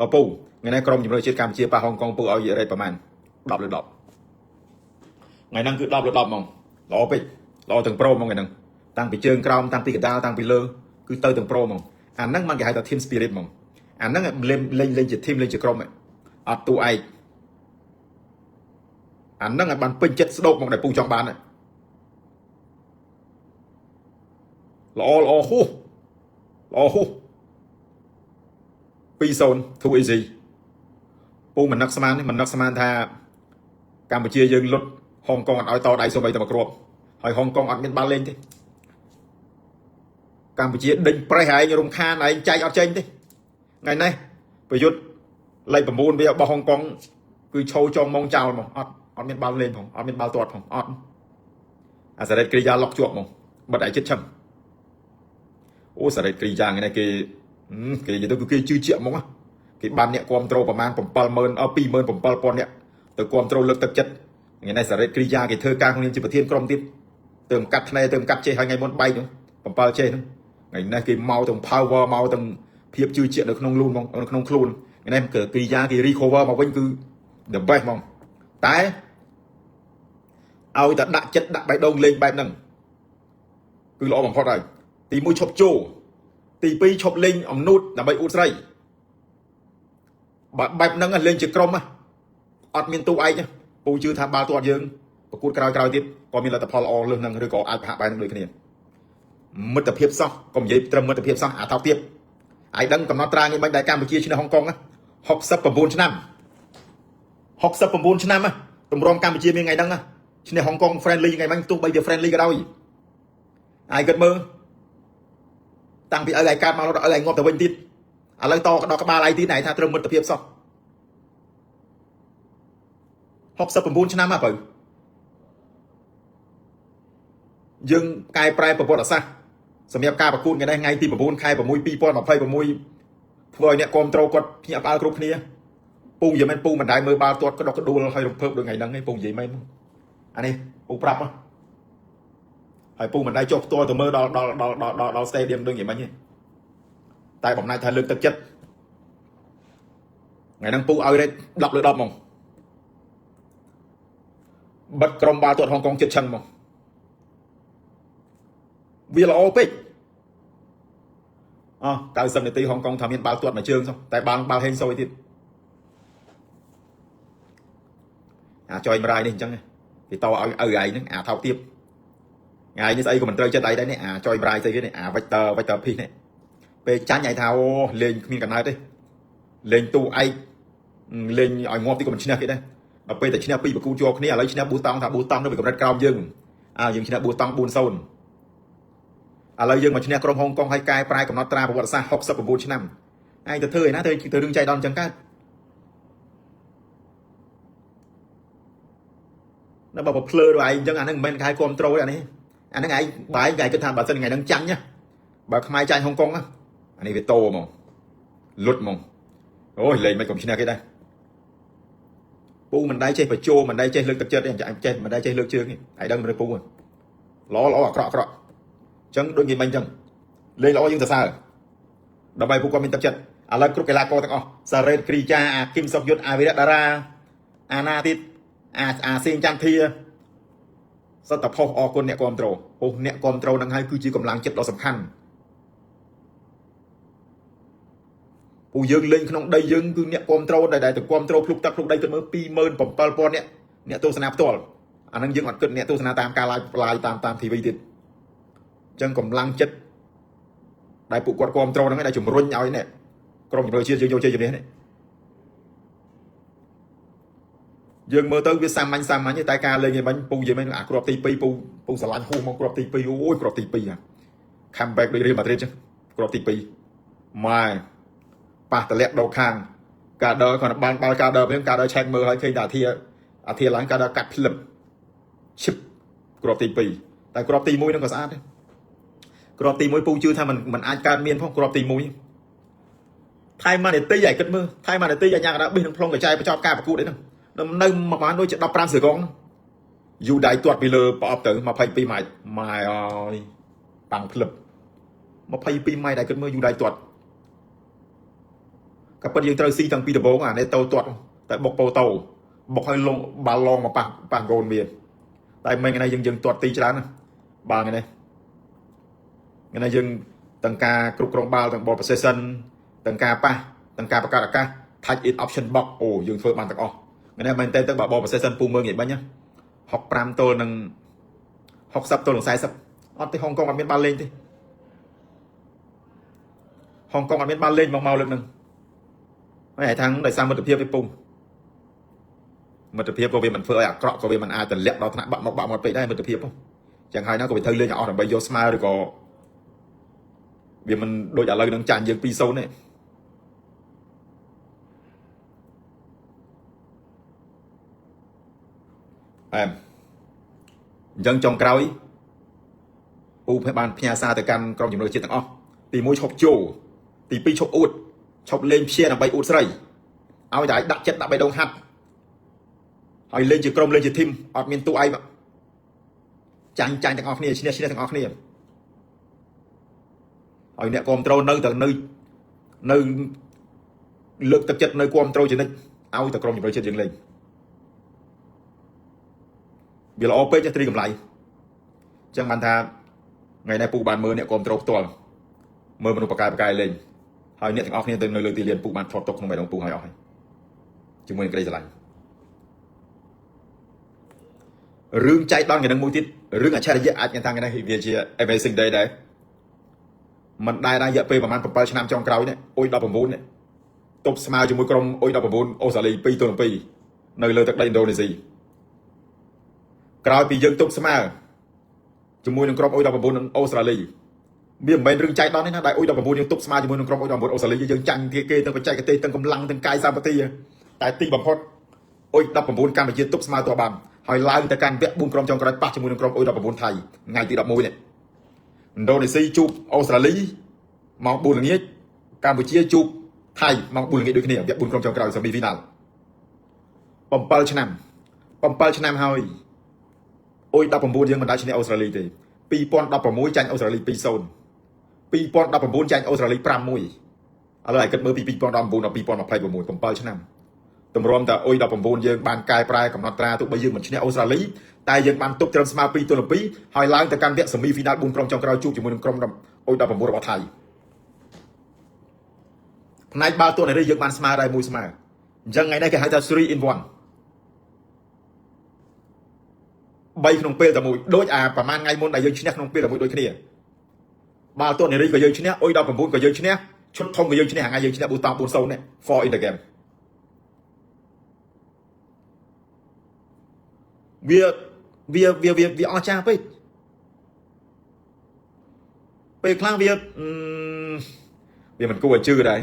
អពូថ្ងៃនេះក្រុមជម្រើសជាតិកម្ពុជាប៉ះហុងកុងពូឲ្យរេតប្រហែល10លើ10ថ្ងៃហ្នឹងគឺ10លើ10ហ្មងល្អពេកល្អទាំងប្រូហ្មងថ្ងៃហ្នឹងតាំងពីជើងក្រោមតាំងពីកណ្ដាលតាំងពីលើគឺទៅទាំងប្រូហ្មងអាហ្នឹងมันគេហៅថា team spirit ហ្មងអាហ្នឹងលេងលេងលេងជា team លេងជាក្រុមអត់ទូឯកអាហ្នឹងឲ្យបានពេញចិត្តស្ដោកមកដែលពូចង់បានល្អល្អហួសល្អហួស2-0 too easy ពូមិននឹកស្មានទេមិននឹកស្មានថាកម្ពុជាយើងលុតហុងកុងអត់ឲ្យតដៃសូម្បីតែមួយគ្រាប់ហើយហុងកុងអត់មានបាល់លេងទេកម្ពុជាដេញប្រេះឯងរំខានឯងចែកអត់ចេញទេថ្ងៃនេះប្រយុទ្ធលេខ9វារបស់ហុងកុងគឺឈោចងម៉ងចោលមកអត់អត់មានបាល់លេងផងអត់មានបាល់ទាត់ផងអត់អាសារ៉េតគ្រីយ៉ាលុកជាប់មកបិទឯចិត្តឆឹងអូសារ៉េតគ្រីយ៉ាថ្ងៃនេះគេគេនិយាយទៅគឺគេជឿជាក់ហ្មងគេបានអ្នកគ្រប់ត្រូលប្រមាណ70000អ27000អ្នកទៅគ្រប់ត្រូលលើកទឹកចិត្តថ្ងៃនេះសារ៉េតគ្រីយ៉ាគេធ្វើការក្នុងនាមជាប្រធានក្រុមទៀតទៅកាត់ធ្នេទៅកាត់ចេះហើយថ្ងៃមុនបែកនោះ7ចេះនោះថ្ងៃនេះគេមកទាំង power មកទាំងភាពជឿជាក់នៅក្នុងលូនហ្មងនៅក្នុងខ្លួនថ្ងៃនេះគឺគ្រីយ៉ាគេ recover មកវិញគឺ the best ហ្មងតែឲ្យតែដាក់ចិត្តដាក់បេះដូងលេងបែបហ្នឹងគឺល្អបំផុតហើយទី1ឈប់ជោទី2ឈប់លេងអំនួតដើម្បីអួតស្រីបើបែបហ្នឹងលេងជាក្រុមអត់មានទូឯកពូជឿថាបាល់ទាត់យើងប្រកួតក្រោយក្រោយទៀតក៏មានលទ្ធផលល្អលើសហ្នឹងឬក៏អាចប្រហាក់បែបហ្នឹងដូចគ្នាមិត្តភាពសោះកុំនិយាយត្រឹមមិត្តភាពសោះអាថោកទៀតឯងដឹងកំណត់ត្រានេះមិនដែលកម្ពុជាឈ្នះហុងកុង69ឆ្នាំ69ឆ្នាំតម្រាំកម្ពុជាមានថ្ងៃហ្នឹងឈ្នះហុងកុង friendly ថ្ងៃមិញទោះបីជា friendly ក៏ដោយឯងគិតមើលតាំងពីឪឯងកើតមកដល់ឪឯងងាប់ទៅវិញទៀតឥឡូវតដល់ក្បាលឯងទៀតឯងថាត្រឹមមិត្តភាពសោះ69ឆ្នាំហ៎បើយើងកែប្រែប្រវត្តិសាស្ត្រសម្រាប់ការប្រកួតថ្ងៃនេះថ្ងៃទី9ខែ6 2026ធ្វើឲ្យអ្នកគ្រប់ត្រូលគាត់ភ្ញាក់ផ្អើលគ្រប់គ្នាពូនិយាយមែនពូមិនដែលមើលបាល់ទាត់ក្តុកក្តួលហើយរំភើបដូចថ្ងៃហ្នឹងឯងពូនិយាយមែនអានេះពូប្រាប់ហើយពូមិនដែលចុះផ្ទាល់ទៅមើលដល់ដល់ដល់ដល់ដល់ stadium ដូចថ្ងៃមិញទេតែបំណាច់ថាលើកទឹកចិត្តថ្ងៃហ្នឹងពូឲ្យរេត10លើ10ហ្មងបិទក្រុមបាល់ទាត់ហុងកុងចិត្តឆឹងហ្មងវាល្អពេកអោះ90នាទីហុងកុងថាមានបាល់ទាត់មួយជើងសោះតែបាល់បាល់ហេងសុយទៀតអាចុយម្រាយនេះអញ្ចឹងគេតឲ្យឪឯងហ្នឹងអាថោកទៀតថ្ងៃនេះស្អីក៏មិនត្រូវចិត្តឯងដែរនេះអាចុយម្រាយស្អីគេនេះអា Victor Victor ភីសនេះពេលចាញ់ឯងថាអូលេងគ្មានកណើតទេលេងទូឯកលេងឲ្យងាប់ទីក៏មិនឈ្នះគេដែរដល់ពេលតែឈ្នះពីរប្រគូជាប់គ្នាឥឡូវឈ្នះប៊ូតង់ថាប៊ូតង់នៅពីកម្រិតក្រោមយើងអើយើងឈ្នះប៊ូតង់4-0ឥឡូវយើងមកឈ្នះក្រុមហុងកុងហើយកែប្រែកំណត់ត្រាប្រវត្តិសាស្ត្រ69ឆ្នាំឯងទៅធ្វើឯណាទៅទៅរឿងចៃដន្យអញ្ចឹងកើតដល់បើភ្លើទៅឯងអញ្ចឹងអាហ្នឹងមិនមែនខែគ្រប់ត្រូលទេអានេះអាហ្នឹងឯងបែងឯងគិតថាបើសិនថ្ងៃហ្នឹងចាញ់ណាបើខ្មែរចាញ់ហុងកុងអានេះវាតោហ្មងលុតហ្មងអូយលេងមិនកុំឈ្នះគេដែរពូមិនដែរចេះបញ្ជោមិនដែរចេះលើកទឹកចិត្តទេចេះមិនដែរចេះលើកជើងទេឯងដឹងមិនពូល្អល្អអាក្រក់អាក្រក់អញ្ចឹងដូចនិយាយមិញអញ្ចឹងលេងល្អយើងសរសើរដើម្បីពួកគាត់មានទឹកចិត្តឥឡូវគ្រប់កីឡាករទាំងអស់សារ៉េតគ្រីចាអាគឹមសុកយុទ្ធអាវីរៈតារាអាណាទៀតអាអាសេងចន្ទធាសត្វតផុសអរគុណអ្នកគ្រប់ត្រូលអូអ្នកគ្រប់ត្រូលនឹងហើយគឺជាកម្លាំងចិត្តដ៏សំខាន់ពូយើងលេងក្នុងដីយើងគឺអ្នកគ្រប់ត្រូលដែលទៅគ្រប់ត្រូលភ្លុកទឹកភ្លុកដីគិតមើល27000អ្នកអ្នកទស្សនាផ្ទាល់អានឹងយើងអត់គិតអ្នកទស្សនាតាមការ live live តាមតាម TV ទៀតអញ្ចឹងកម្លាំងចិត្តដែលពួកគាត់គ្រប់ត្រូលហ្នឹងឯងដែលជំរុញឲ្យនេះក្រុមជម្រើសជាតិយើងយកជ័យជំនះនេះយើងមើលទៅវាសាមញ្ញសាមញ្ញទេតែការលេងឯមិញពូនិយាយមិញអាគ្រាប់ទី2ពូពូស្រឡាញ់ហួសមកគ្រាប់ទី2អូយគ្រាប់ទី2 come back ដូចរៀលម៉ាឌ្រីតចឹងគ្រាប់ទី2ម៉ែប៉ះតម្លាក់ដល់ខាងការដើរគាត់បានបាល់ការដើរព្រាមការដើរឆែកមើលហើយឃើញតែអាធាអាធាឡើងការដើរកាត់ភ្លឹបឈឹបគ្រាប់ទី2តែគ្រាប់ទី1ហ្នឹងក៏ស្អាតដែរគ្រាប់ទី1ពូជឿថាมันมันអាចកើតមានផងគ្រាប់ទី1ថៃម៉ានីតិឲ្យគិតមើលថៃម៉ានីតិឲ្យញ៉ាំកណ្ដាលប៊ីសនឹងផ្លុងកញ្ចែបញ្ចប់ការប្រកួតអីហ្នឹងនៅមកបានដូចជា15សេកុងយូដៃទាត់ពីលើប្រអប់ទៅ22ម៉ែត្រម៉ែអើយប៉ាំងភ្លឹប22ម៉ែត្រដែលគិតមើលយូដៃទាត់ ក៏ពិតយើងត្រូវស៊ីតាំងពីដំបូងអានេះតោទាត់តែបុកពោតោបុកឲ្យលងបាល់ឡងមកប៉ះប៉ះហ្គោលមានតែមិនថ្ងៃនេះយើងទាត់ទីច្រើនណាបាល់ថ្ងៃនេះថ្ងៃនេះយើងទាំងការគ្រប់គ្រងបាល់ទាំង ball possession ទាំងការប៉ះទាំងការបង្កើតឱកាស touch in option box អូយើងធ្វើបានទាំងអស់ថ្ងៃនេះមែនតើទៅបើ ball possession ពូមើងនិយាយបាញ់ណា65ទល់នឹង60ទល់នឹង40អត់ទេហុងកុងអត់មានបាល់លេងទេហុងកុងអត់មានបាល់លេងមកមកលើកហ្នឹងហើយថាងដោយសារមិត្តភាពឯពូមិត្តភាពក៏វាមិនធ្វើឲ្យអាក្រក់ក៏វាមិនអាចទម្លាក់ដល់ថ្នាក់បាក់មកបាក់មកពេកដែរមិត្តភាពចឹងហើយណាក៏វាត្រូវលេងឲ្យអស់ដើម្បីយកស្មើឬក៏វាមិនដូចឥឡូវនឹងចាញ់យើង2-0ទេអែមអញ្ចឹងចុងក្រោយពូបានផ្ញើសារទៅកាន់ក្រុមជំនឿជាតិទាំងអស់ទី1ឈប់ជោទី2ឈប់អួតឈប់លេងព្យាដើម្បីអួតស្រីឲ្យតែដាក់ចិត្តដាក់បេះដូងហាត់ហើយលេងជាក្រុមលេងជា team អត់មានតួឯងចាញ់ចាញ់ទាំងអស់គ្នាឈ្នះឈ្នះទាំងអស់គ្នាហើយអ្នកគ្រប់ត្រូលនៅតែនៅនៅលើកទឹកចិត្តនៅគ្រប់ត្រូលជានិច្ចឲ្យតែក្រុមជំនឿជាតិយើងលេងវាល្អពេកចេះត្រីកម្លៃអញ្ចឹងបានថាថ្ងៃនេះពូបានមើលអ្នកគ្រប់ត្រូលផ្ទាល់មើលមនុស្សបកកែបកែលេងហើយអ្នកទាំងអស់គ្នាទៅនៅលើទីលានពូបានថតទុកក្នុងបេះដូងពូហើយអស់ហើយជាមួយនឹងក្តីស្រឡាញ់រឿងចៃដន្យកណ្ដឹងមួយទៀតរឿងអច្ឆរិយៈអាចថាថ្ងៃនេះវាជា amazing day ដែរមិនដែរដែររយៈពេលប្រហែល7ឆ្នាំចុងក្រោយនេះអុយ19នេះទប់ស្មើជាមួយក្រុមអុយ19អូស្ត្រាលី2ទល់2នៅលើទឹកដីឥណ្ឌូនេស៊ីក្រោយពីយើងទប់ស្មើជាមួយនឹងក្រុមអុយ19អូស្ត្រាលីវាមិនមែនរឿងចៃដន្យទេណាដែលអុយ19យើងទប់ស្មើជាមួយនឹងក្រុមអុយ19អូស្ត្រាលីយើងចាញ់គេគេទាំងបច្ចេកទេសទាំងកម្លាំងទាំងកាយសម្បទាតែទីបំផុតអុយ19កម្ពុជាទប់ស្មើតបានហើយឡើងទៅកាន់វគ្គ4ក្រុមចុងក្រោយប៉ះជាមួយនឹងក្រុមអុយ19ថៃថ្ងៃទី11នេះឥណ្ឌូនេស៊ីជួបអូស្ត្រាលីម៉ោង4ល្ងាចកម្ពុជាជួបថៃម៉ោង4ល្ងាចដូចគ្នាវគ្គ4ក្រុមចុងក្រោយ semi final 7ឆ្នាំ7ឆ្នាំហើយអុយ19យើងមិនដែលឈ្នះអូស្ត្រាលីទេ2016ចាញ់អូស្ត្រាលី2-0 2019ចាញ់អូស្ត្រាលី5-1ឥឡូវឲ្យគិតមើលពី2019ដល់2026 7ឆ្នាំតម្រាំតែអុយ19យើងបានកែប្រែកំណត់ត្រាទោះបីយើងមិនឈ្នះអូស្ត្រាលីតែយើងបានទប់ត្រឹមស្មើ2ទល់2ហើយឡើងទៅកាន់វគ្គ semi final 4ក្រុមចុងក្រោយជួបជាមួយនឹងក្រុមអុយ19របស់ថៃផ្នែកបាល់ទាត់នេះយើងបានស្មើដែរមួយស្មើអញ្ចឹងថ្ងៃនេះគេហៅថា3 in 1 3ក្នុងពេលតែមួយដូចអាប្រហែលថ្ងៃមុនដែលយើងឈ្នះក្នុងពេលតែមួយដូចគ្នាបាល់ទាត់នារីក៏យើងឈ្នះអុយ19ក៏យើងឈ្នះឈុតធំក៏យើងឈ្នះថ្ងៃយើងឈ្នះប៊ូតង់4-0នេះ4 in the game វាវាវាវាវាអស្ចារ្យពេកពេលខ្លះវាវាមិនគួរឲ្យជឿដែរ